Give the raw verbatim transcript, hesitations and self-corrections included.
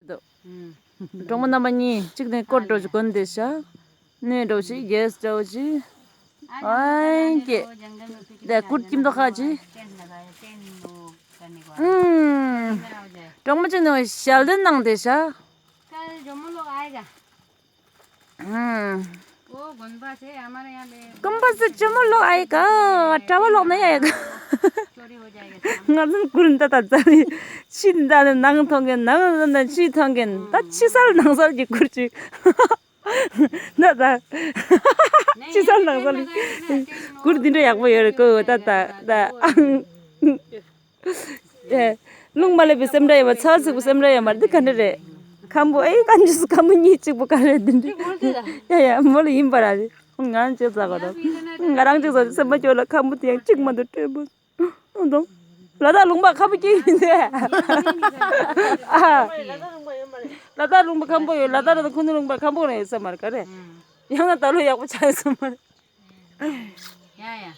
འདུག་གྲོགས་མོ་རྣམ་པ་གཉིས་གཅིག་ནས་སྐོར་འགྲོ་ཅིག་གོན་དེ་ཤ། ནས་འགྲོ་ཅིག་རྒྱས་འགྲོ་ཅིག་ཨང་ཀྱེ། དེ་ཀུར་ཁྱིམ་དུ་ཁ་ཅིག་ཨང་། གྲོགས་མོ་གཅིག་ནས་ཞལ་འདོན་གནང་དེ་ཤ། ཨང་། वो गंदा से हमारे यहाँ पे गंदा से चमो लोग आएगा। ट्रावल लोग नहीं आएगा। चोरी हो जाएगा। ང་ཚོ་ཀུན་ད་ད་ཙ་ནི་ཕྱི་ད་ནི་ནང་མཐོང་གིན་ནང་ད་ཕྱི་མཐོང་གིན་ད་ཕྱི་སལ་ནང་སལ་གྱི་ཀུར་ཅིག་ད་ད་ཕྱི་སལ་ནང་སལ་ཀུར་འདི་འདྲ་ཡག་པོ་ཡོད་རེད་ཀོ། ད་ད་ད་ཨང་། ཨེ། རླུང་མ་སླེབས་པའི་སེམས་ཁྲལ་ཡོད་མ། ཚ་ཚིག་པའི་སེམས་ཁྲལ་ཡོད་མ་རེད། འདི་ག་འདྲ་རེད། ཁམ་བུ་ཨེ་ག་འཇུ་སུ་ཁམ་བུ་གཉིས་གཅིག་པུ་ག་རེད་འདི་འདྲ། ཡ་ཡ་མོ་ལ་ཡིན་པ་ར་རེད། ང་རང་ཅིག་ཟ་ག་རོ། ང་རང་ཅིག་ཟ་སེམས་པ་སྐྱོ་ལ་ཁམ་བུ་དེ་ཡང་གཅིག་མ་འདུག་སྤྲོད་པོ། ཨོ་དང་། ལ་དྭགས་ལུང་པ་ཁམ་བུ་སྐྱེ་ཡིན་ཟེ། ཨ། ལ་དྭགས་ལུང་པ་ཁམ་བུ་ཡོད། ལ་དྭགས་ར་དང་ཁུ་ནུ་ལུང་པ་ཁམ་བུ་ར་ཡོད་ས་མ་རེད་ག་རེད། ཡང་ན་ད་ལོ་ཡག་པོ་ཆགས་ཡོད་ས་མ་རེད། ཡ་ཡ།